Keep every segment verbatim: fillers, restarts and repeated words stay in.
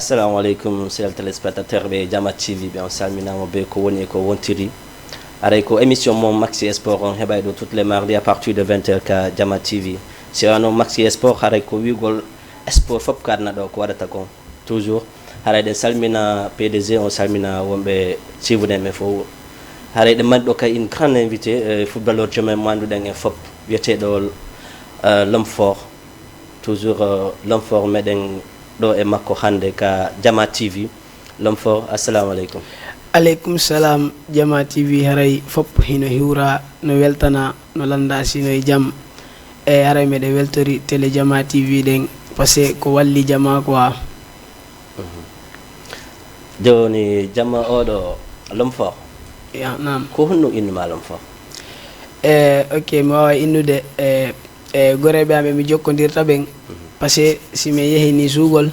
Assalamu aleykum, chers téléspectateurs ɓe Jama T V ɓe, on salminaama be ko woni e ko wontiri. Aray ko émission mon Maxi Sport on heɓay ɗo toutes les mardis à partir de vingt heures ka Jama T V. Si wano Maxi Sport, haray ko wi'ugol sport fof ko aduna ɗo ko waɗata kon. Toujours, haray ɗen salmina P D G, on salmina wonɓe suivre men fof. Haray ɗen mari ɗo kay une grande invité, euh, footballeur jomen mo annduɗen en fof, wiyeteeɗo, euh, L'Homme Fort. Toujours, euh, L'Homme Fort meɗen ɗo e makko hannde ka Jama T V. L'Homme Fort, assalamu aleykum. Aleykum salam, Jama T V, haray fof hino hiwra, no weltana, no lannda sino e jam. E haray meɗen weltori télé Jama T V ɗen, parce que ko walli jama quoi. Mhm. Jooni, jama oɗo, L'Homme Fort. Ya, naam. Ko honno innuma L'Homme Fort? E, ok, mi waaway innude, e, e, goreeɓe am ɓe mi jokkondirta ɓen. Mhm. Parce que si mi yehi ni suugol,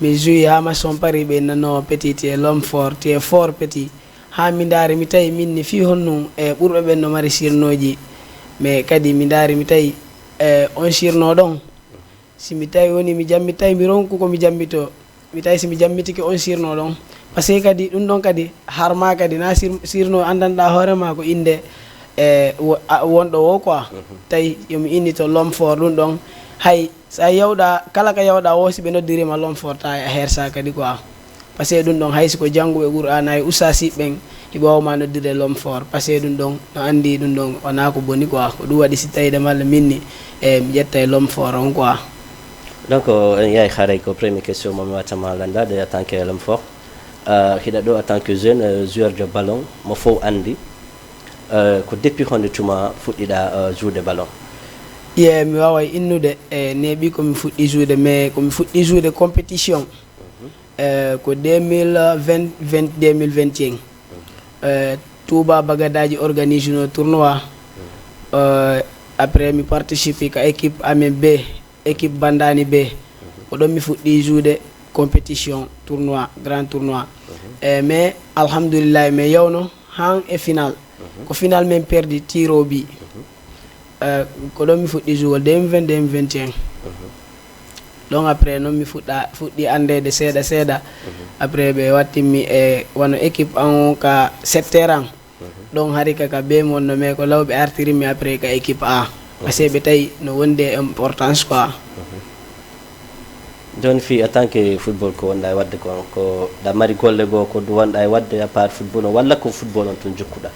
mi suuyi haa ma son pari ɓe nanno petit, tu es L'Homme Fort, tu es fort petit. Haa mi ndaari mi tawi min ni fii honno, e, ɓurɓe ɓen no mari sirnooji. Mais kadi mi ndaari mi tawi, e, on sirno ɗon. Si mi tawi woni mi jammi, tawi mi ronku ko mi jammito. Mi tawi si mi jammitike on sirno ɗon. Parce que kadi ɗum ɗon kadi harma kadi na sir-, sirno anndanɗa hoore ma ko innde, e, wo-, a, wonɗo o quoi. Mhm. Tawi yo mi inni to L'Homme Fort ɗum ɗon. Hay sa yawɗa, kala ka yawɗa o, si ɓe noddirima L'Homme Fort, tawi a hersa kadi quoi. Parce que ɗum ɗon hay si ko jannguɓe Qur'aana e ustaasiiɓe ɓen, hiɓe waawma noddirde L'Homme Fort. Parce que ɗum ɗon no anndi ɗum ɗon wonaa ko boni quoi. Ko ɗum waɗi si tawi de malla min ni, e, mi ƴetta e L'Homme Fort on quoi. Donc, en yahi haray ko premier question mo mi watta ma lanndaade en tant que L'Homme Fort. Euh, hiɗa ɗo en tant que jeune, euh, joueur de ballon, mo fof anndi. Euh, ko depuis honde tuma fuɗɗiɗa, euh, jouer de ballon? Ye, mi waaway innude, e, neeɓi ko mi fuɗɗi jouer, mais ko mi fuɗɗi jouer compétition. Mhm. Eh, ko deux mille vingt, vingt, deux mille vingt et un. Mhm. Eh, Touba Bagadaji organise no tournoi. Mhm. Eh, après, mi participe ka équipe amen B, équipe Bandani B. Mhm. Ko ɗon mi fuɗɗi jouer compétition, tournoi, grand tournoi. Mhm. Eh, mais, alhamdulillah, mi yawno han e final. Mhm. Ko final men perdi tir au but. Mhm. Eh, ko ɗon mi fuɗɗi jouer deux mille vingt, deux mille vingt et un. Mhm. Ɗon après noon mi fuɗɗa, fuɗɗi anndeede seeɗa seeɗa. Mhm. Après ɓe wattimmi e wano équipe an o ka sept heures an. Mhm. Ɗon hari ka, ka be mon no, mais ko law ɓe artirimmi après ka équipe A. Mhm. Parce que ɓe tawi no wondi e importance quoi. Mhm. Jooni fii en tant que football ko wonɗa e waɗde kon, ko ɗa mari golle goo ko ɗum wonɗa e waɗde à part football on, walla ko football on tun jokkuɗa?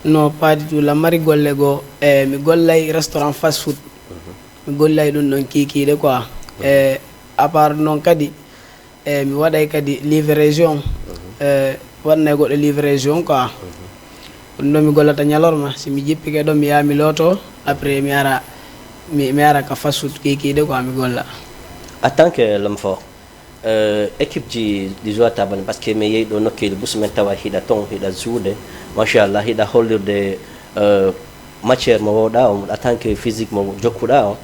Non, pas du tout. La mari golle goo, e mi gollay restaurant fast food. Mhm. Mi gollay ɗum ɗon kiikiiɗe quoi. Mhm. E à part noon kadi, e mi waɗay kadi livraison. Mhm. E waɗnay goɗɗo livraison quoi. Mhm. Ko ɗum ɗon mi gollata ñalorma. Si mi jippike ɗon, mi yaha mi looto, après mi ara, mi, mi ara ka fast food kiikiiɗe quoi, mi golla. En tant que l'homme fort, euh, équipe ji ɗi jouata ballon, parce que mi yehi ɗo nokkeeli bus men tawa hiɗa ton, hiɗa jouer, machallah, hiɗa hollirde, euh, matière mo wowɗa on, en tant que physique mo jokkuɗa on.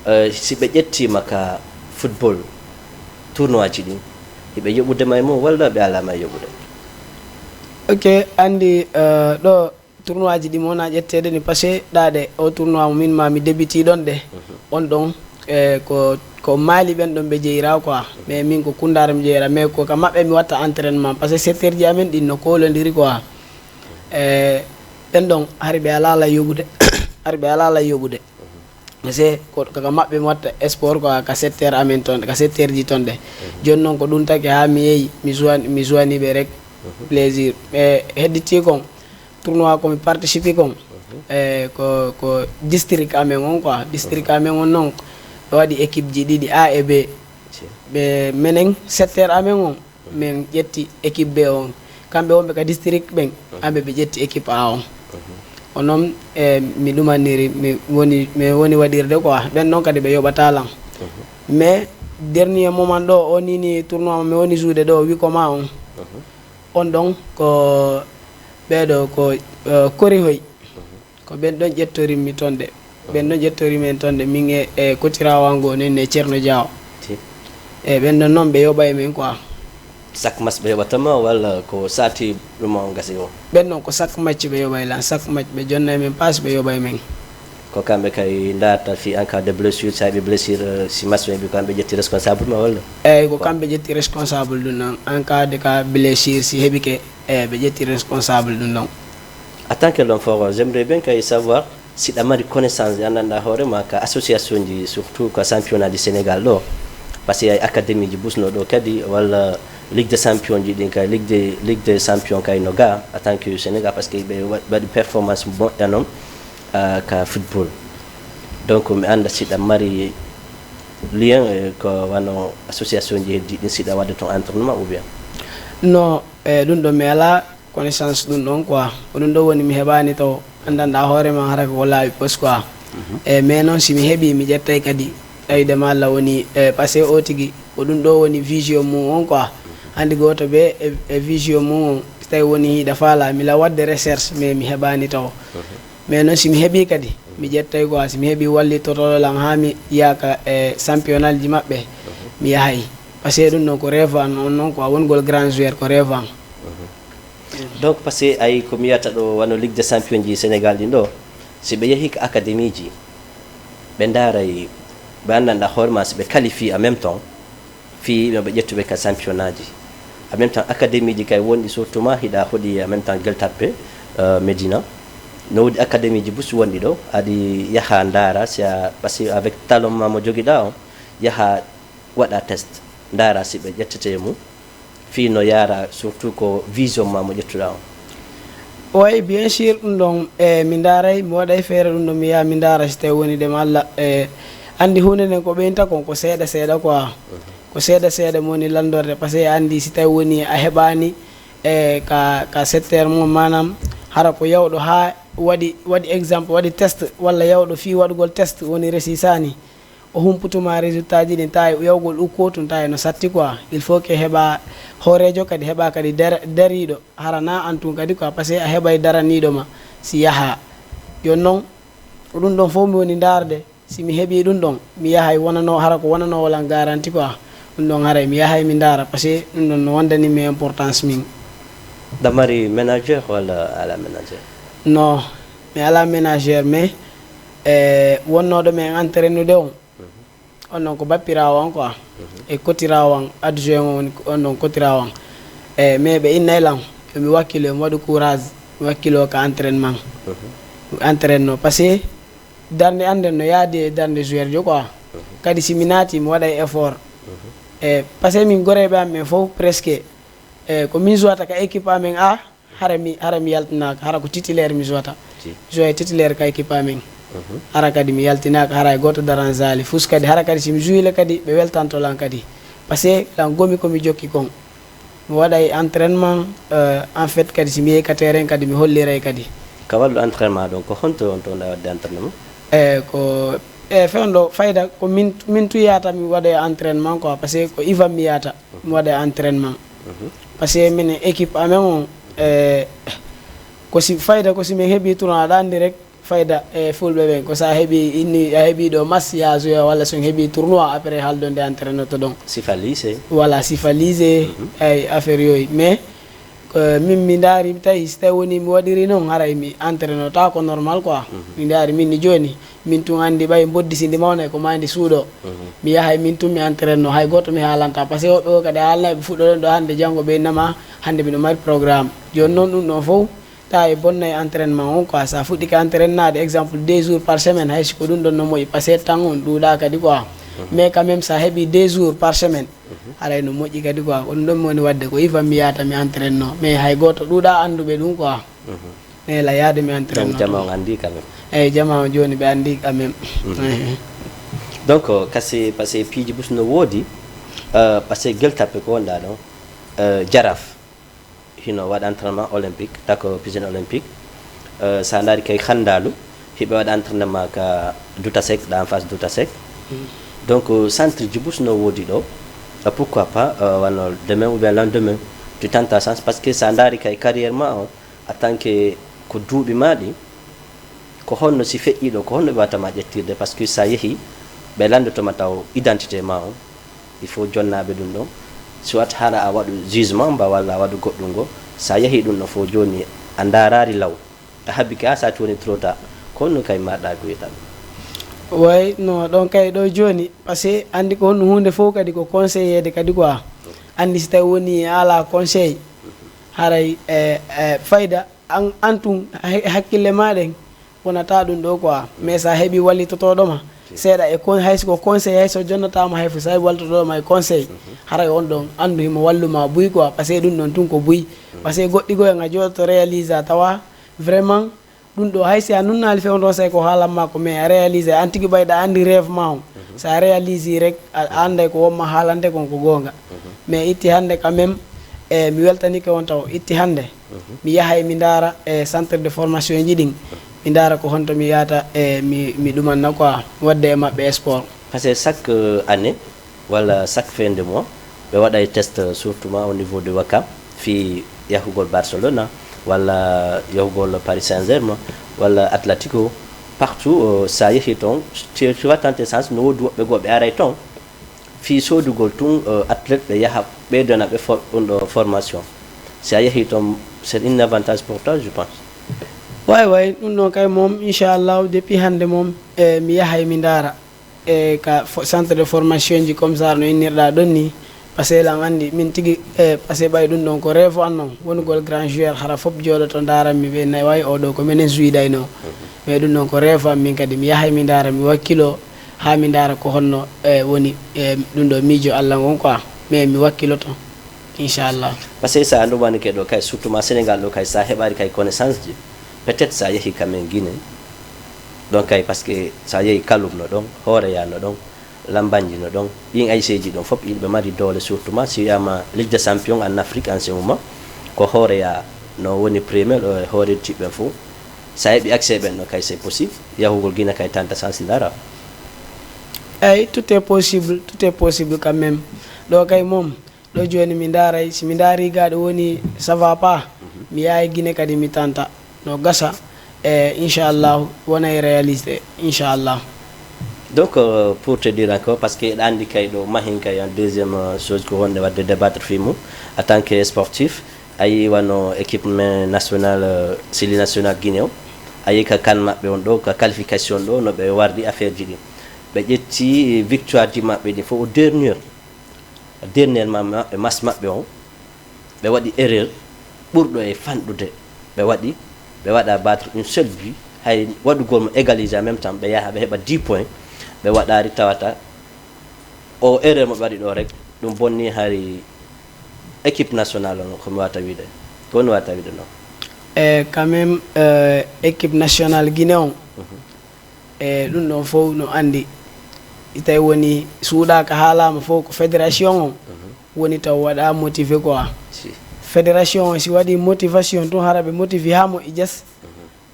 Euh, si ɓe ƴettima ka football, tournoi ji ɗin, hiɓe yoɓude ma e mum walla ɓe alama e yoɓude? Ok, anndi, euh, ɗo tournoi ji ɗi mo wona ƴetteede ni, parce que ɗaɗe o tournoi mo min ma mi débuti ɗon ɗe, mhm, on ɗon, e ko, ko Mali ɓen ɗon ɓe jeyira quoi. Mhm. Mais min ko Koundara mi jeyira, mais ko ka maɓɓe mi watta entraînement, parce que secteur ji amen ɗin no kolondiri quoi. E ɓen ɗon hari ɓe alala yoɓude, hari ɓe alala yoɓude. Mhm. Parce que ko, ko ka maɓɓe mi watta sport quoi, ka secteur amen ton, ka secteur ji ton ɗe. Mhm. Jooni noon ko ɗum taki haa mi yehi, mi join-, mi joini ɓe rek. Mhm. Plaisir. E hedditi kon, tournoi ko mi participe kon, mhm, e ko, ko district amen on quoi. District, mhm, amen on noon, ɓe waɗi équipe ji ɗiɗi, A e B. Ɓe menen secteur amen on, min ƴetti équipe B on. Kamɓe wonɓe ka district ɓen, mhm, kamɓe ɓe ƴetti équipe A on. Mhm. Ko noon, e, mi ɗumaniri, mi woni, mi woni waɗirde quoi. Ɓen noon kadi ɓe yoɓata lan. Mhm. Mais dernier moment ɗo, o ni ni tournoi mo mi woni jouer ɗo, Wikoma on. Mhm. On ɗon ko ɓeɗo ko, e, Korihoy. Mhm. Ko ɓen ɗon ƴettorimmi ton ɗe. Ɓen ɗon ƴettori men ton ɗe, min e, e kotirawo an goo nen e Ceerno Jaawo. Ti. E ɓen ɗon noon ɓe yoɓay men quoi. Chaque match ɓe yoɓata ma walla ko sati ɗum on gasi o? Ɓen ɗon ko chaque match ɓe yoɓay lan, chaque match ɓe jonnay men passe ɓe yoɓay men. Ko kamɓe kay ndaarta fii en cas de blessure, so heɓi blessure, euh, si match heɓi, ko kamɓe ƴetti responsable ma walla? Eyyi, ko kamɓe ƴetti responsable ɗum ɗon. En cas de cas blessure, si heɓike, eh, ɓe ƴetti responsable ɗum ɗon. En tant que l'homme fort, j'aimerais bien kay savoir si ɗa mari connaissance, ɗi anndanɗa hoore ma ka association ji, surtout ka championnat du Sénégal ɗo. Parce que ay académie ji busno ɗo kadi, walla Ligue des champions ji ɗin kay, Ligue des, Ligue des champions kay no ga en tant que Sénégal, parce que ɓe wa-, waɗi performance moƴƴa noon, ah, ka football. Donc, mi annda si ɗa mari lien, eh, ko wano association ji heddi ɗin, si ɗa waɗde toon entraînement ou bien? Non, eh, ɗum ɗo mi alaa connaissance ɗum ɗon quoi. Ko ɗum ɗo woni mi heɓaani taw, anndanɗa hoore ma hara ko laawi pos quoi. Mhm. Eh, mais noon si mi heɓi, mi ƴettay kadi. Tawi de ma Allah woni, eh, passé o tigi, ko ɗum ɗo woni vision mum on quoi. Hannde gooto ɓe e, e vision mum on, so tawi woni hiɗa faala, mi la waɗde recherche, mais mi heɓaani taw. Mhm. Mais noon si mi heɓi kadi, mi ƴettay quoi, si mi heɓi wallitotooɗo lan haa mi yaaka e championnat ji maɓɓe, mhm, mi yahay. Parce que ɗum ɗon ko rêve an on noon quoi, wongol grand joueur ko rêve an. Mhm. Donc, parce que ay ko mi yiyata ɗo, wano Ligue des Champions ji Sénégal ɗin ɗo, si ɓe yehi ka académie ji, ɓe ndaaray, ɓe anndanɗa hoore ma si ɓe qualifie en même temps, fii no ɓe ƴettuɓe ka championnat ji. En même temps, académie ji kay wonɗi surtout ma hiɗa hoɗi en même temps Gueule Tapée, euh, Médina. No woodi académie ji bus wonɗi ɗo, aɗi yaha ndaara si a, parce que avec talent ma mo jogiɗa on, yaha waɗa test, ndaara si ɓe ƴettete e mum, fii no yaara surtout ko vision ma mo ƴettuɗa on. Oui, bien sûr, ɗum ɗon, e, mi ndaaray, mi waɗay feere ɗum ɗon, mi yaha mi ndaara si tawi woni ɗem Allah, e, anndi huunde nden ko ɓeynta kon ko seeɗa seeɗa quoi. Mhm. Ko seeɗa seeɗa mo woni lanndorde, parce que anndi si tawi woni a heɓaani, e, ka, ka secteur mum, maanaam hara ko yawɗo haa waɗi, waɗi exemple, waɗi test, walla yawɗo fii waɗugol test woni resi saani. O humputuma résultat ji ɗin, tawi yawgol ukko tun, tawi no satti quoi. Il faut que heɓa hooreejo kadi, heɓa kadi dar-, dariiɗo. Hara na an tun kadi quoi, parce que a heɓay daraniiɗo ma si yaha. Jooni non, ko ɗum ɗon fof mi woni ndaarde. Si mi heɓi ɗum ɗon, mi yahay wonano, hara ko wonano walan garanti quoi. Ɗum ɗon haray mi yahay mi ndaara, parce que ɗum ɗon no wondani mi importance min. Ɗa mari manager walla ala manager? Non, mi ala manager, mais, eh, wonnooɗo mi en entraînude on, mhm, on non ko bappiraawo an quoi. Mhm. E kotiraawo an, adjoint on woni on non kotiraawo an. E, mais ɓe innay lan, yo mi wakkilo, yo mi waɗu courage, mi wakkilo ka entraînement. Mhm. Mi entraîne no, parce que darnde an nden no yaadi e darnde joueur jo quoi. Mhm. Kadi si mi naati, mi waɗay effort. Mhm. E, parce que min goreeɓe am ɓen fof presque, e, ko min jouata ka équipe amen A, hara mi, hara mi yaltinaaka, hara ko titulaire mi jouata. Ti. Joué titulaire ka équipe amen. Mhm. Hara kadi mi yaltinaaka, hara e gooto daran zaali. Fus kadi, hara kadi si mi joué le kadi, ɓe weltanto lan kadi. Parce que lan gomi ko mi jokki kon. Mi waɗay entraînement, euh, en fait kadi si mi yehi ka terrain kadi mi holliray kadi. Ka wallu entraînement ɗon, ko honto on to ɗa waɗde entraînement? E ko, e fewndo fayda ko min, min tu yahata mi waɗa entraînement quoi, parce que ko Ivan mi yahata mi waɗa entraînement. Mhm. Parce que min équipe amen on, e, ko si fayda ko si min heɓi tournoi, aɗa anndi rek, fayda e fulɓe ɓen, ko sa heɓi inni, a heɓi ɗo match ya joué walla so heɓi tournoi après haldo nde entraîneur to ɗon. Sifa lycée. Voilà, sifa lycée, mhm, ay affaire yoy. Mais, ko min mi ndaari, mi tawi, si tawi woni mi waɗiri noon, haray mi entraîneur ta ko normal quoi. Mhm. Mi ndaari min ni jooni, min tun anndi ɓay mboddi si ndi mawna ko ma ndi suuɗo. Mhm. Mi yahay min tun mi entraîneur, hay gooto mi haalanta. Parce que woɓɓe o kadi haalnay ɓe fuɗɗo ɗon ɗo hannde, janngo ɓe innama, hannde mino mari programme. Jooni noon ɗum ɗon fof, ta e bonnay entraînement on quoi. Sa fuɗɗike entraînade, exemple, deux jours par semaine, hay si ko ɗum ɗon no moƴƴi, parce que temps on ɗuuɗa kadi quoi. Mhm. Mais quand même, sa heɓi deux jours par semaine, mhm, haray no moƴƴi kadi quoi. Ko ɗum ɗon mi woni waɗde, ko Ivan mi yahata mi entraîne no. Mais hay gooto ɗuuɗa annduɓe ɗum quoi. Mhm. Mais la yahde mi entraîne no. Donc, jama on anndi quand même. Eyyi, jama on jooni ɓe anndi quand même. Mhm. Eyyi. Donc, kasi, parce que piiji bus no woodi, euh, parce que Gueule Tapée ko wonɗa ɗon, euh, Jaraaf. Hino waɗa entraînement olympique, tako piscine olympique. Euh, sa ndaari kay Khandalou, hiɓe waɗa entraînement ka Douta Seck, ɗa en face Douta Seck. Mm. Donc, euh, centre ji bus no woodi ɗo. Euh, pourquoi pas, euh, wano demain ou bien lendemain, tu tentes ta chance, parce que sa ndaari kay carrière ma on, en tant que ko duuɓi ma ɗi, ko honno si feƴƴi ɗo, ko honno ɓe watta ma ƴettirde, parce que sa yehi, ɓe lanndotoma taw identité ma on. Il faut jonnaaɓe ɗum ɗon. Soit hara a waɗu jugement mba walla a waɗu goɗɗum ngo. So a yehii ɗum ɗon fof jooni a ndaaraali law. A habbike haa saati woni trop tard. Ko honno kay mbaɗɗa ko wiyata ɗum? Way no ɗon kay ɗo jooni, parce que anndi ko honno huunde fof kadi ko conseillede kadi quoi. Anndi si tawi woni ala conseil, haray e, e fayda an, an tun ha-, hakkille ma ɗen wonata ɗum ɗo quoi. Mais sa heɓi wallitotoɗo ma seeɗa e kon, hay so ko conseil, hay so jonnatama hay fof, sa heɓi wallitotoɗo ma e conseil, haray on ɗon anndu himo walluma buy quoi, parce que ɗum ɗon tun ko buy. Parce que goɗɗi goy nga jooɗoto réalisa tawa vraiment ɗum ɗo hay si a nunnaali few ɗon say ko haalan ma ko, mais a réalisa an tigi ɓayɗa anndi rêve ma on. Sa réalisi rek a a annday ko wonma haalante kon ko goonga. Mais itti hannde quand même, e mi weltanike on taw itti hannde. Mi Yahay mi ndaara e centre de formation ji ɗin, mi ndaara ko honto mi yaata e mi mi ɗumanna quoi, wadde e maɓɓe sport. Parce que chaque, euh, année, walla chaque fin de mois, ɓe waɗay test, euh, surtout ma au niveau de Wakam, fii yahugol Barcelona, walla yahugol Paris Saint-Germain, walla Atletico, partout, euh, sa yehi ton, tu, tu vas tenter chance, no woodi woɓɓe goo ɓe aray ton fii soodugol tun, euh, athlète ɓe yaha ɓeydana ɓe for-, ɗum ɗo formation. Si a yehi ton, c'est un avantage pour toi, je pense. Way way, ɗum ɗon kay moom inchallahu depuis hannde moom, e mi yahay mi ndaara e ka fo-, centre de formation ji comme ça no innirɗa ɗon ni. Parce que lan anndi min tigi, e parce que ɓay ɗum ɗon ko rêve an non wonugol grand joueur, hara fof jooɗoto ndaaran mi ɓe nayi way oɗo ko minen juidayno. Mais ɗum ɗon ko rêve am min kadi, mi yahay mi ndaara mi wakkilo haa mi ndaara ko honno e woni e ɗum ɗo miijo Allah ngon quoi. Mais mi wakkiloto inchallah. Parce que sa ɗumanike ɗo kay surtout ma Sénégal ɗo kay sa heɓari kay connaissance ji, peut-être sa yehi quand même Guinée ɗon kay, parce que sa yehi Kaloum no ɗon, Hooreya no ɗon, Lambanji no ɗon, ɗin ayseeji ɗon fof yimɓe mari doole, surtout ma si wiyama Ligue des Champions en Afrique en ce moment ko Hooreya no woni premier ɗo e hoore tiɓɓen fof. Sa heɓi accès ɓen ɗo kay c'est possible yahugol Guinée kay tanta chance ndara. Eyyi, tout est possible, tout est possible quand même. Ɗo kay moom, ɗo jooni mi ndaaray, si mi ndaari ga ɗo woni ça va pas, mi yahay Guinée kadi mi tanta. No gasa, e inchallahu wonay réalisé inchallah. Donc, euh, pour te dire encore, parce que eɗa anndi kay ɗo mahin kay en deuxième, euh, chose ko wonde wadde débattre fii mum en tant que sportif, a yii wano équipe men nationale, euh, Sili nationale Guinée o, a yii ka kan maɓɓe on ɗo, ka qualification ɗo no ɓe wardi affaire ji ɗin. Ɓe ƴetti victoire ji maɓɓe ɗin fof au dernier, dernier ma maɓɓe match maɓɓe on, ɓe waɗi erreur ɓurɗo e fanɗude. Ɓe waɗi, ɓe waɗa battre une seule but, hay waɗugol mo égaliser en même temps ɓe yaha ɓe heɓa dix points, ɓe waɗaari tawata o erreur mo ɓe waɗi ɗo rek ɗum bonni hari équipe nationale on, ko mi wata wiide. Ko mi wata wiide non. E quand même, euh, équipe nationale Guinée on, e ɗum ɗon fof no anndi, si tawi woni suuɗaka haalama fof ko fédération on woni taw waɗa motivé quoi. Si. Fédération on si waɗi motivation tun hara ɓe motivé ha moƴƴi jas,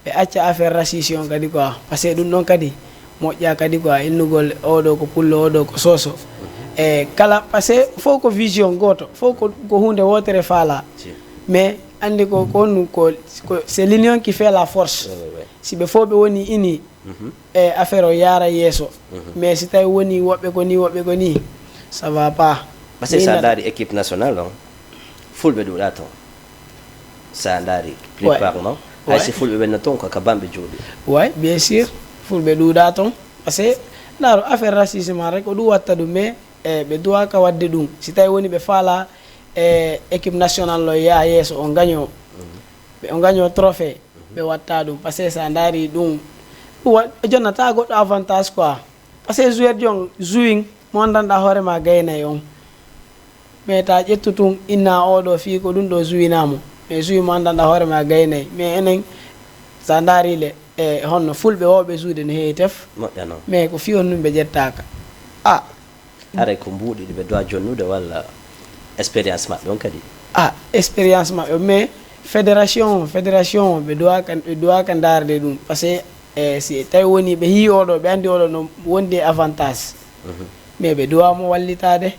ɓe acca affaire racisme on kadi quoi, parce que ɗum ɗon kadi moƴƴa kadi quoi, innugol oɗo ko pullo, oɗo ko soso. E kala, parce que fof ko vision goto, fof ko, ko hunde wotere faala. Si. Mais anndi ko, ko honɗum ko, ko c'est l'union qui fait la force. Ouais, ouais, ouais. Si ɓe fof ɓe woni ini, e affaire o yaara yeeso. Mais si tawi woni woɓɓe ko ni, woɓɓe ko ni, ça va pas. Parce que sa ndaari équipe nationale on, fulɓe ɗuuɗa ton. Sa ndaari plupart non, hay si fulɓe ɓenna ton ko ka bamɓe jooɗi. Way, bien sûr, fulɓe ɗuuɗa ton. Parce que ndaaro affaire racisme rek ko ɗum watta ɗum, mais e ɓe duwaka wadde ɗum. Si tawi woni ɓe faala e équipe nationale o yaha yeeso, o gaño, ɓe o gaño trophée, ɓe watta ɗum. Parce que sa ndaari ɗum, ɗum wa-, jonnata goɗɗo avantage quoi. Parce que joueur jon jouing mo anndanɗa hoore ma gaynay on. Mais ta ƴettu tun inna oɗo fii ko ɗum ɗo jouinamo. Mais jouing mo anndanɗa hoore ma gaynay. Mais enen sa ndaari le e honno fulɓe wowɓe joude no heewi tef. Moƴƴa non. Mais ko fii on ɗum ɓe ƴettaka. A. Haray ko mbuuɗi ɗi ɓe dowa jonnude walla expérience maɓɓe on kadi? A, expérience maɓɓe, mais fédération, fédération ɓe dowa ka, ɓe dowa ka ndaarde ɗum. Parce que e si tawi woni ɓe hii oɗo, ɓe anndi oɗo no wondi e avantage. Mais ɓe duwa mo wallitaade.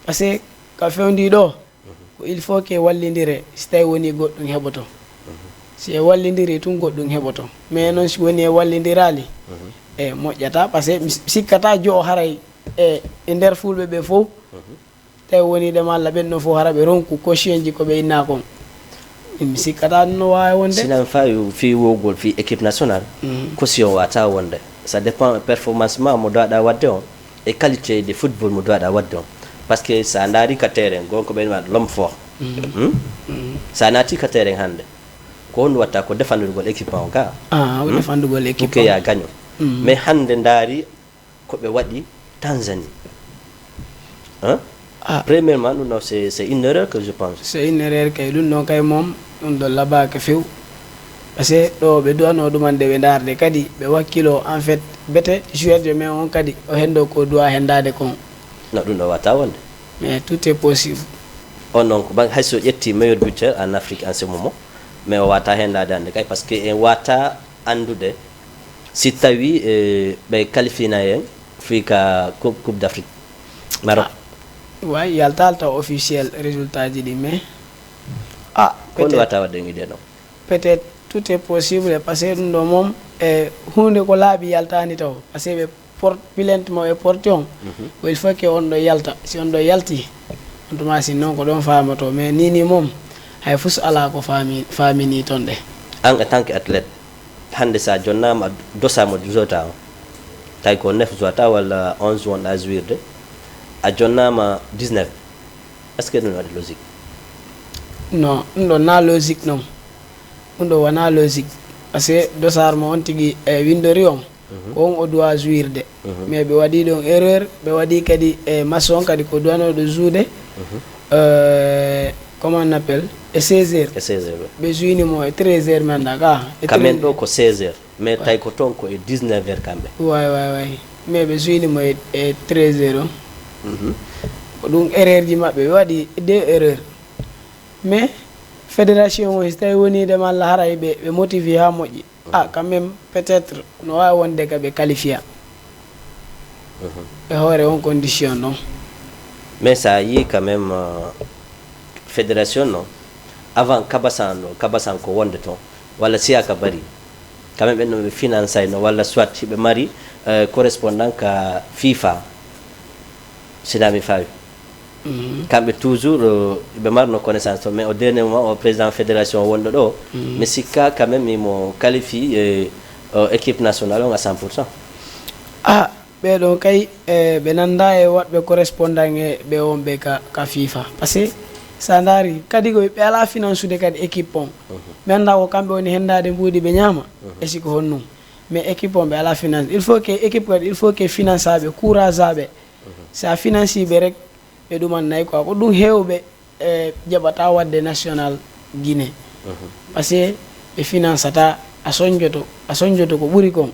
Parce que ka fewndi ɗo, ko il faut que wallindire si tawi woni goɗɗum heɓoto. Si e wallindiri tun goɗɗum heɓoto. Mais noon si woni e wallindiraali, e moƴƴata. Parce que mi sikkata jo haray e, e nder fulɓe ɓe fof, tawi woni ɗe malla ɓen ɗon fof hara ɓe ronku caution ji ko ɓe inna kon. Mi sikkata ɗum no waawi wonde. Sinan faa yo fii wowgol fii équipe nationale, caution wata wonde. Ça dépend performance ma mo dowaɗa wadde on e qualité de football mo dowaɗa wadde on. Parce que sa ndaari ka terrain gonko ɓen waɗa l'homme fort. Hmm? Sa naati ka terrain hannde, ko honɗum watta? Ko defandugol équipe on ka. Ah, o Hmm? defandugol équipe Pour que on. Ya gaño. Hmm. Mais hannde ndaari ko ɓe waɗi Tanzanie. Hein? Ah. Premièrement, ɗum ɗo c'est c'est une erreur que je pense. C'est une erreur kay, ɗum ɗon kay moom ɗum ɗo labaaka few. Parce que ɗo ɓe duwano ɗumande ɓe ndaarde kadi ɓe wakkilo en fait bete joueur de main on kadi o hendo ko duwa hendaade kon. No, ɗum ɗo wata wonde. Mais tout est possible. On donc ban hay so ƴetti meilleur buteur en Afrique en ce moment, mais o wata hendaade hannde kay parce que en wata anndude si tawi eh, ɓe qualifina en fii ka coupe, coupe d'Afrique Maroc. Way yaltal taw officiel résultat ji ɗi mais Ah, ko nde peut-être wata waɗde ngiɗe noon. Peut-être tout est possible parce que ɗum ɗo moom e huunde ko laaɓi yaltani taw parce que ɓe port plainte mo ɓe porti on. Ko il faut que on ɗo yalta, si on ɗo yalti, on tuma si noon ko ɗon famoto mais ni ni moom hay fus ala ko fami famini ton ɗe. An en tant que athlète, hannde sa jonnama a dosama joueur ta on, tawi ko neuf joueur ta walla onze wonɗa jouirde, a jonnama dix-neuf, est ce que ɗum waɗi logique? Non, ɗum ɗo na logique non. Ɗum ɗo wona logique parce que dosar mo on tigi e windori on ko on o doit jouirde. Mais ɓe waɗi ɗon erreur, ɓe waɗi kadi e match on kadi ko duwanoɗo joude. Euh, comment on appelle, e seize heures. E seize heures. Ɓe jouini mo e treize heures mi annda ka e Quand même treize ɗo ko seize heures, mais tawi ko toon ko e dix-neuf heures kamɓe. Way way way. Mais ɓe jouini mo e e treize heures on. Ko ɗum erreur ji maɓɓe ɓe waɗi deux erreurs. Mais fédération o si tawi wonide malla haray ɓe ɓe motivi ha moƴƴi. Ah, quand même peut-être no wawi wonde ka ɓe qualifia e hoore on condition ɗon. Mais sa yi quand même euh, fédération non, avant kabasan ɗo kabasan ko wonde toon walla siyaka bari, quand même ɓen no ɓe financay no walla soit hiɓe mari euh, correspondant ka fifa, sinami fawi. Kamɓe toujours euh, ɓe marno connaissance to mais au dernier moment o président fédération wonɗo ɗo, mi sikka quand même imo qualifie euh, euh, équipe nationale on à cent pour cent. Ah, ɓeɗon kay e ɓe nanda e waɗɓe correspondant e ɓe wonɓe ka, ka fifa parce que sa ndaari kadi ko ɓe ala finansude kadi équipe on. Mi annda ko kamɓe woni hendade mbuuɗi ɓe ñaama e siko honnum. Mais équipe on ɓe ala finance, il faut que équipe kadi il faut que finansaɓe courageaɓe. Sa finansiɓe rek ɓe ɗuman nayi quoi, ko ɗum heewɓe e jaɓata wadde national Guinée. Parce que ɓe finansata a soñjoto a soñjoto ko ɓuri kon.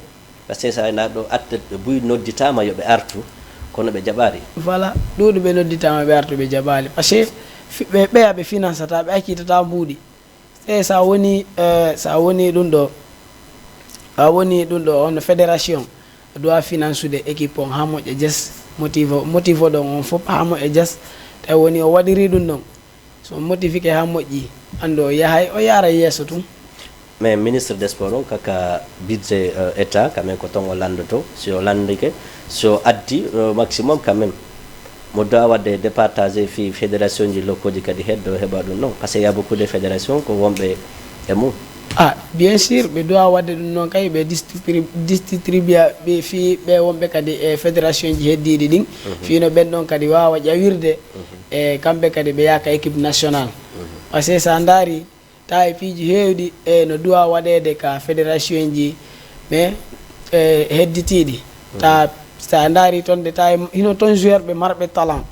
Parce que sa ena ɗo attet ɓe buy nodditama yoɓe artu, kono ɓe jaɓari. Voilà, ɗuuɗuɓe nodditama ɓe artu ɓe jaɓali parce que fi- ɓe ɓeya ɓe finansata ɓe accitata mbuuɗi. E sa woni eh, sa woni ɗum ɗo a woni ɗum ɗo on fédération doit finansude équipe on ha moƴƴa jes, motivo motivo ɗon on fof ha moƴƴa jes. Tawi woni o waɗiri ɗum ɗon, so on motifike ha moƴƴi, andu o yahay o yara yeeso tun. Mais ministre des sports on kaka budget euh, état quand même ko ton o landoto, si o landike, si o addi euh, maximum quand même mo dowa wadde départagé fi fédération ji lokoji kadi heddo heɓa ɗum non parce que y a beaucoup de fédération ko wonɓe e mum. Ah, bien sûr ɓe dowa wadde ɗum noon kay ɓe distribua ɓe fi ɓe wonɓe kadi e fédération ji heddiɗi ɗin fino ɓen ɗon kadi wawa ƴawirde e kamɓe kadi ɓe yaka équipe national. Parce que sa ndaari tawi piiji heewɗi e no duwa waɗeede ka fédération ji mais e hedditiiɗi ta sa ndaari toon de tawi hino toon joueur ɓe marɓe talent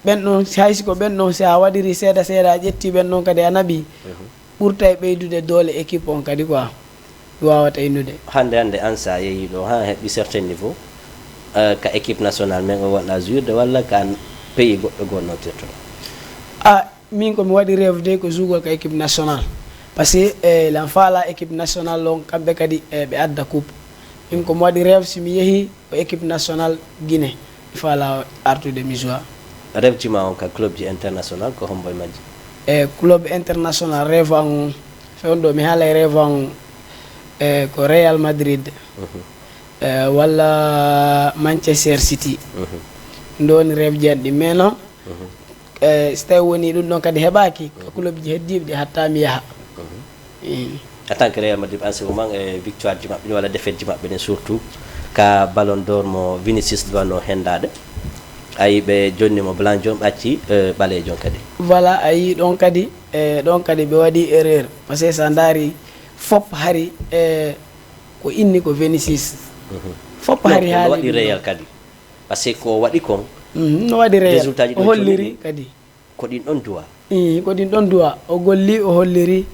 ɓen ɗon hay siko ɓen ɗon si a waɗiri seeɗa seeɗa a ƴetti ɓen ɗon kadi a naɓi ɓurta e ɓeydude doole équipe on kadi quoi wawata innude. Hannde hannde an sa yeehi ɗo ha heɓi certain niveau euh, ka équipe nationale men o wonɗa jouirde walla ka pays goɗɗo gonnotirtoɗo? A Min ko mi waɗi rêve de ko jougol ka équipe national parce que e lan faala équipe national on kamɓe kadi e ɓe adda coupe. Min ko mi waɗi rêve si mi yeehi ko équipe national Guinée mi faala artude mi joua. Rêve ji ma on ka club ji international ko hombo e majji? E club international rêve an on fewndo mi haalay rêve an e ko Real Madrid e walla Manchester City. Ndo woni rêve ji an ɗi mais non e so tawi woni ɗum ɗon kadi heɓaki ka club ji heddiɓe ɗi hatta mi yaha. En tant que Real Madrid en ce moment e victoire ji maɓɓe ni walla défaite ji maɓɓe ni surtout Ka Ballon d'Or mo Vinicius duwano hendaade. Ayi, ɓe jonni mo blanc, jom acci, eh, ɓaleejo on kadi. Voilà, a yii ɗon kadi, e ɗon kadi ɓe waɗi erreur, parce que so a ndaari fop hari, e ko inni ko Vinicius. Fop hari haali waɗi Real kadi, parce que ko waɗi kon. Mhm, no waɗi Real. Résultat ji O ɗi holliri coluɗi. Kadi. Ko ɗin ɗon duwa. Ii, ko ɗin ɗon duwa, o golli, o holliri.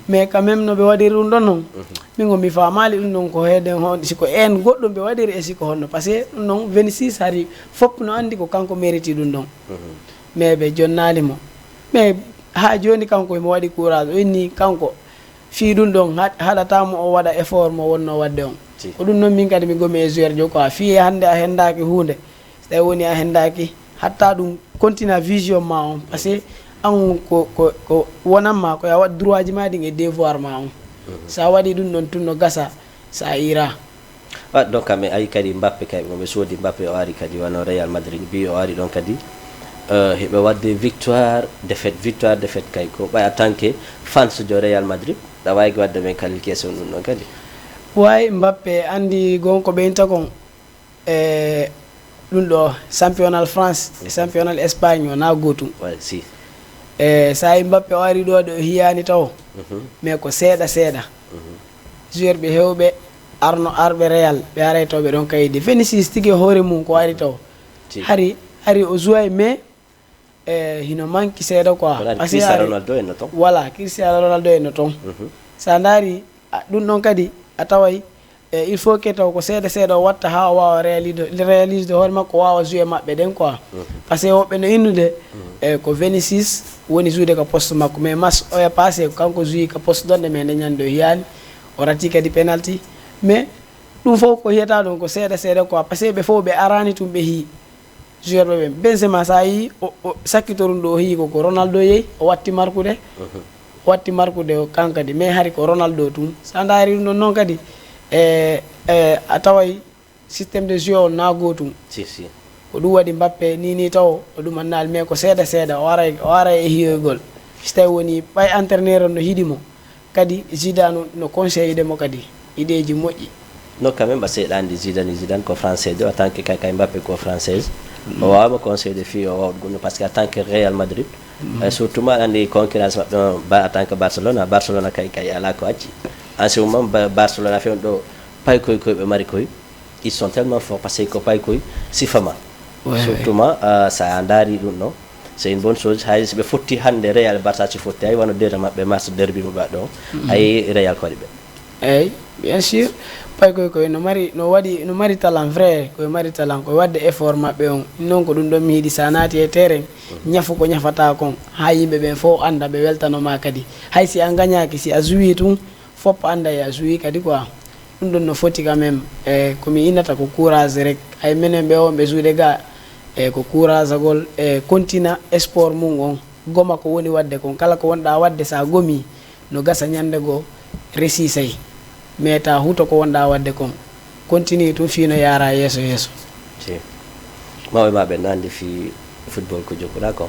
Mais quand même no ɓe waɗiri ɗum ɗon non, min ngo mi faamaali ɗum ɗon ko heeden hon, si ko en goɗɗum ɓe waɗiri e si ko honno, parce que ɗum ɗon Vinicius hari fof no anndi ko kanko mériti ɗum ɗon. Mais ɓe jonnaali mo. Mais haa jooni kanko himo waɗi courage, o inni kanko fii ɗum ɗon haɗ- haɗataa mo o waɗa effort mo wonno waɗde on. Ko ɗum noon min kadi mi gomi e joueur jo quoi, fii hannde a henndaaki huunde, so tawi woni a henndaaki, hatta ɗum continue vision ma on, parce que an ko, ko, ko wonan ma ko ya waɗ droit ji ma ɗin e devoir ma on. So a waɗi ɗum ɗon tun no gasa, so a ira. Ah, donc, mais ayi kadi Mbappe kay, mo ɓe soodi Mbappe, o ari kadi wano Real Madrid, bi o ari ɗon kadi, euh, heɓe wadde victoire, défaite, victoire, défaite kay, ko ɓay en tant que fans jo Real Madrid, ɗa wawi wadde men kalil keso ɗum ɗon kadi. Way Mbappe, andi gon ko ɓeynta kon, e ɗum ɗo championnat France e championnat Espagne o na gotum. Ouais, si. E sa yi Mbappe o ari ɗo ɗo hiyani taw, mais ko seeɗa seeɗa joueur ɓe hewɓe arno arɓe Real, ɓe aray taw ɓe ɗon kaydi. Vinicius tigi e hoore mum ko ari taw, hari hari o jouway, mais e hino manki seeɗa quoi. Parce que Cristiano Ronaldo en no ton. Voilà, Cristiano Ronaldo en no ton. Sa ndaari, a- ɗum ɗon kadi a taway, e il faut que taw ko seeɗa seeɗa o watta haa o waawa réalisde, réalisde hoore makko, o waawa jouer maɓɓe ɗen quoi. Parce que woɓɓe no innude, e ko Vinicius woni jouer ka poste makko, mais match oya passé ko kanko jouer ka poste ɗon ɗe, mais nde ñande o hiyani, o rati kadi penalty. Mais ɗum fof ko hiyata ɗum ko seeɗa seeɗa quoi, parce que ɓe fof ɓe arani tun ɓe hii joueur ɓe ɓen. Benzema sa yi o, o sakkitorum ɗo o hii ko ko Ronaldo yehi, o watti markude, o watti markude o kankadi, mais hari ko Ronaldo tun. Sa ndaari ɗum ɗon noon kadi, e, e a taway système de jeu on na gotum. Si, si. Ko ɗum waɗi Mbappe ni ni taw o ɗumannaali, mais ko seeɗa seeɗa o aray, o aray e hiyoygol. Si tawi woni ɓay entraîneur on no hiɗi mo kadi, Zidane no conseillide mo kadi ideeji moƴƴi. Non, quand même, parce que ɗandi Zidane, Zidane ko français de, en tant que kay kay Mbappe ko française. O wawa mo conseillide fii o wawa ɗum, parce que en tant que Real Madrid, eh, surtout ma andi concurrence maɓɓe on, ba en tant que Barcelona, Barcelona kay kay ala ko acci. En ce moment, Ba- Barcelona fe on ɗo paykoy koy ɓe mari koy, ils sont tellement forts parce que ko paykoy sifama. Ouais, surtout ma, euh, sa ndaari ɗum ɗo, c'est une bonne chose. Hay so ɓe fotti hannde Real Barça si fotti, hay wano dere maɓɓe match derby mo ɓaɗɗo o, hay Real ko waɗi ɓe. Eyyi, bien sûr. Paykoy koy no mari, no waɗi, no mari talent vrai, koye mari talent koye wadde effort maɓɓe on. Noon ko ɗum ɗon mi yiɗi sa naati e terrain, ñafu ko ñafata kon, ha yimɓe ɓen fof anda, ɓe weltanoma kadi. Hay si a gañaki, si a joué tun, fop anda e a joué kadi quoi. Ɗum ɗon no foti quand même, e ko mi innata ko courage rek. Hay menen ɓe wonɓe joué ga, e ko courage agol, e continue sport mum on, goma ko woni wadde kon, kala ko wonɗa wadde sa gomi, no gasa ñande goo resisay, mais ta huto ko wonɗa wadde kon, continue tun fii no yaara yeeso yeeso. Si. Mawɓe ma ɓen no andi fii football ko jokkuɗa kon?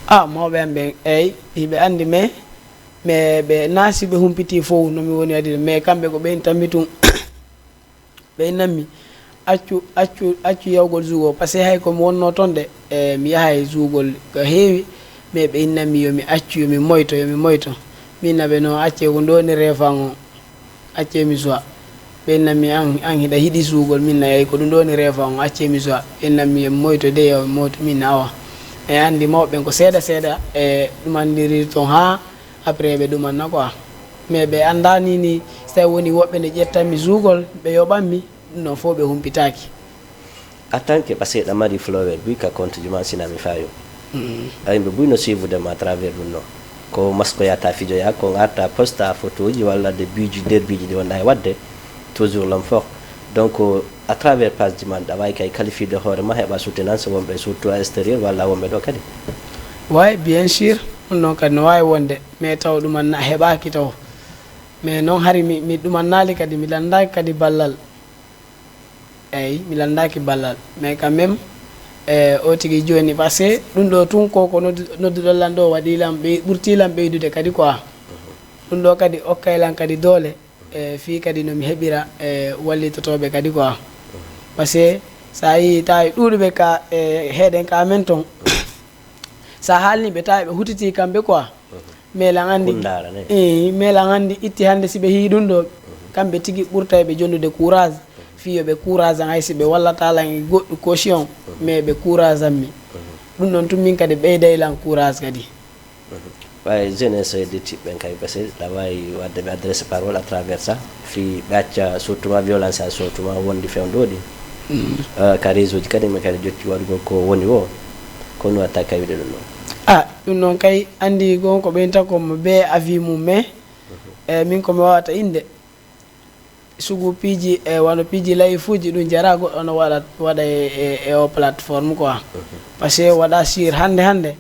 A mawɓe am ɓen, eyyi, hiɓe andi, mais mais ɓe na si ɓe humpiti fow no mi woni waɗi ɗum, mais kamɓe ko ɓe intanmi tun. Ɓe innanmi accu, accu, accu yawgol zuugol, parce que hay ko mi wonno ton de, e mi yahay zuugol ko heewi, mais ɓe innanmi yo mi accu, yo mi moyto, yo mi moyto. Min na ɓe no acce ko ɗoni refan o, acce mi suwa. Ɓe innanmi an, an hiɗa hiɗi zuugol, min na yeyi ko ɗum ɗoni refan o, acce mi suwa. Ɓe innanmi yo mi moyto de, yo mi moyto, min na awa. E andi mawɓe ɓen ko seeɗa seeɗa e ɗum andiri ton ha après ɓe ɗumanna quoi. Mais ɓe anda ni, ni so tawi woni woɓɓe nde ƴettanmi zuugol, ɓe yoɓanmi, ɗum ɗon fof ɓe humpitaki. En tant que, parce que ɗa mari follower buy ka compte ji ma, sina mi fayo. A yimɓe buy no suivre ma à travers ɗum ɗo. Ko maskoyata fijoya, ko arta posta photo ji walla de buji, derby ji ɗi wonɗa e wadde, toujours l'homme fort. Donc à travers page ji ma ɗa wawi kay qualifier de hoore ma, heɓa soutenance wonɓe surtout à extérieur walla wonɓe ɗo kadi. Way, bien sûr, ɗum ɗon kadi no wawi wonde, mais taw ɗum anna heɓaki taw. Mais noon hari mi, mi ɗum annali kadi, mi landaki kadi ballal. Eyyi, mi landaaki ballal, mais quand même, e o tigi jooni, parce que ɗum ɗo tun ko, ko noddu- nodduɗon lan ɗo waɗi lan ɓey- ɓurti lan ɓeydude kadi quoi. Ɗum ɗo kadi okkay lan kadi doole, e fii kadi no mi heɓira e wallitotooɓe kadi quoi. Parce que so a yii tawi ɗuuɗuɓe ka e heeɗen ka men ton, so a haalni ɓe tawi ɓe hutiti kamɓe quoi. Mais lan anndi, Kundaara ne. Eh, mais lan anndi itti hannde si ɓe hii ɗum ɗo, kamɓe tigi ɓurtay ɓe jondude courage. Fii yo ɓe courage an hay si ɓe wallata lan e goɗɗu caution, mais ɓe courage an mi. Ɗum ɗon tun min kadi ɓeyday lan courage kadi. Ɓay jeunesse e dettiɓe ɓen kay, parce que ɗa wawi wadde ɓe adresse parole à travers ça, fi ɓe acca surtout ma violence a surtout ma wondi fewndo ɗi. Euh, ka réseau ji kadi mi kadi jotti waɗugol ko woni wo, ko no watta kay wiɗe ɗum ɗon. Ah, ɗum ɗon kay anndi gon ko ɓen tan ko mo be avis mum, mais e min ko mi wawata innde sugu piiji e wano piiji layifuuji ɗum jara goɗɗo no waɗa waɗa e, e, e o plateforme quoi. Parce que waɗa sur hannde hannde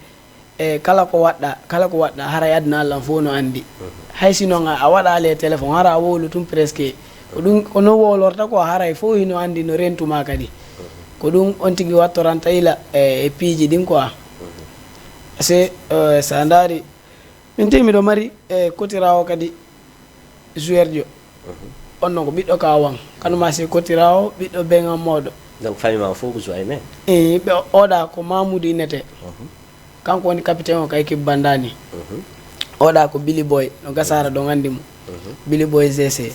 e kala ko waɗɗa kala ko waɗɗa haray aduna allah fof no anndi. Hay si noon a waɗaali e téléphone hara a wowlu tun presque ko ɗum ko no wowlorta quoi, haray fof hino anndi no rentuma kadi. Ko ɗum on tigi wattoranta ila e, e piiji ɗin quoi. Parce que euh, so a ndaari min tigi miɗo mari e kotirawo kadi joueur jo. On non ko ɓiɗɗo ka wan kanuma si kotirawo ɓiɗɗo beŋan mawɗo. Donc famille ma fof ko joue ay men. E ɓe oɗa ko mamoudou innete. Kanko woni capitaine o ka équipe bandani. Oɗa ko billy boy no gasara ɗon anndi mo. Billy boy gc.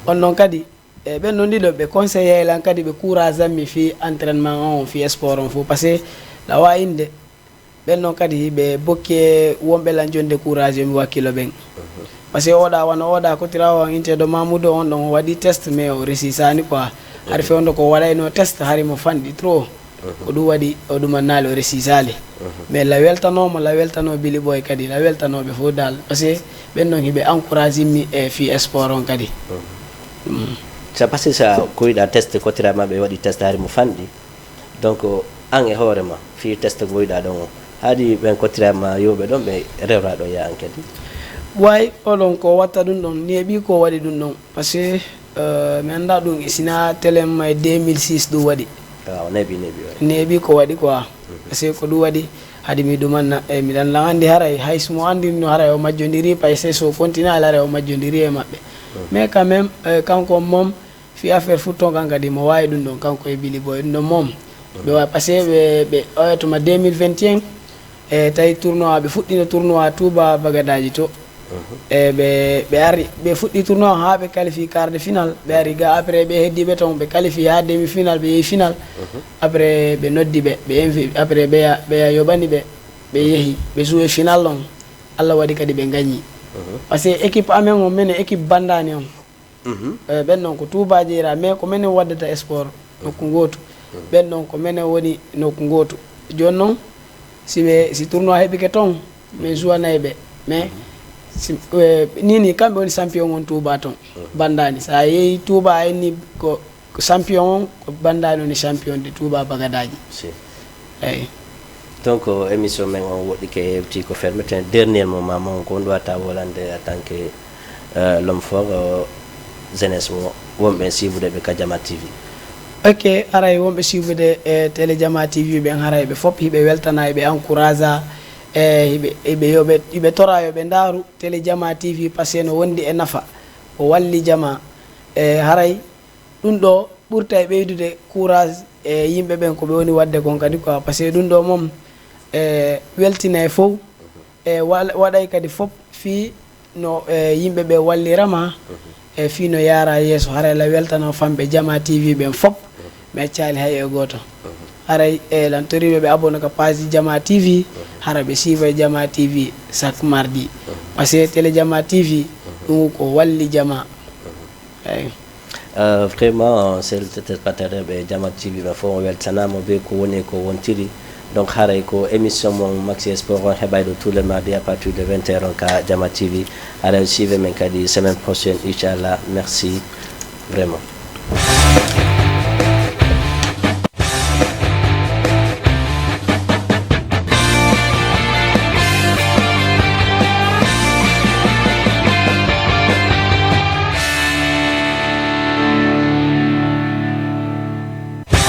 On non kadi e ɓen non ɗiɗo ɓe conseillé lan kadi ɓe courage an mi fi entraînement on fi sport on fof parce que lawa innde ɓen non kadi ɓe bokki e wonɓe lan jonde courage yo mi wakkilo ɓen. Parce que oɗa wano oɗa kotirawo an inteɗo mamoudou on ɗon o waɗi test mais o resisani quoi. Hari fewndo ko waɗayno test hari mo fanɗi trop. Ko ɗum waɗi o ɗumannaali o resisali. Mais la weltanoma la weltano billy boy kadi la weltanoɓe fof dal parce que ɓen non hiɓe encourage mi e fi sport on kadi. Ça parce que sa koyɗa test kotira ma ɓe waɗi test hari mo fanɗi. Donc an e hoore ma fi test goyɗa ɗon o haadi ɓen kotira ma yowɓe ɗon ɓe rewra ɗo ya an kadi. Way oɗon ko watta ɗum ɗon neeɓi ko waɗi ɗum ɗon parce que euh, mi annda ɗum e sina télém ma e deux mille six ɗum waɗi. Waaw neeɓi neeɓi way. Neeɓi ko waɗi quoi. Parce que ko ɗum waɗi haadi mi ɗumanna e miɗan lan anndi haray hay so mo anndinno haray o majjondiri parce que so continue ala haray o majjondiri e maɓɓe. Mais quand même euh, kanko moom fi affaire foot ton kan kadi mo wawi ɗum ɗon kanko e billy boy ɗum ɗon moom. Ɓe wawi parce que ɓe ɓe oya tuma deux mille vingt et un e tawi tournoi ɓe fuɗɗino tournoi touba bagadaji to. E ɓe ɓe ari ɓe fuɗɗi tournoi ha ɓe qualifie quart de final ɓe ari ga après ɓe heddi ɓe ton ɓe qualifie ha demi final ɓe yehi final. Après ɓe noddi ɓe ɓe invi après ɓeya ɓeya yoɓani ɓe ɓe yehi ɓe joué final on. Allah waɗi kadi ɓe gañi. Parce que équipe amen on minen équipe bandani on. Eyi ɓen noon ko tuubaa jeyra mais ko menen waddata sport nokku ngootu. Ɓen noon ko menen woni nokku ngootu. Jooni noon si ɓe si tournoi heɓike toon min suwanay ɓe mais si, eh, ni ni kamɓe woni champion on tuubaa toon. Bandani so a yehi tuubaa a inni ko ko champion on ko bandani woni champion de tuubaa bagadaji. Eyi. Donc émission men on woɗɗike hewti ko fermeten dernier moment mon ko on ɗowata wolande en tant que euh, l'homme fort euh, jeunesse mo wonɓe siibude ɓe ka jama tv. Ok, haray wonɓe siibude e télé jama tv ɓen haray ɓe fof hiɓe weltana hiɓe encourage a e hiɓe hiɓe yoɓe hiɓe tora yoɓe ndaaru télé jama tv parce que no wondi e nafa o walli jama e haray ɗum ɗo ɓurta e ɓeydude courage e yimɓe ɓen ko ɓe woni waɗde kon kadi quoi parce que ɗum ɗo moom e weltina e fof e waɗay kadi fof fii no e yimɓe ɓe wallirama e fii no yaara yeeso haray la weltano famɓe jama tv ɓen fof mi accali hay e gooto haray e lan toriɓe ɓe abonné ka page jama tv hara ɓe siifa e jama tv chaque mardi parce que télé jama tv ɗum ko walli jama. Eyi. Euh, vraiment sel téléspectateur ɓe jama tv ɓe fof on weltanama be ko woni ko wontiri. Donc haray ko émission mon maxi sport on heɓay ɗo tous les mardi à partir de vingt heures on ka jama tv. Haray suive men kadi semaine prochaine inchallah merci. Vraiment.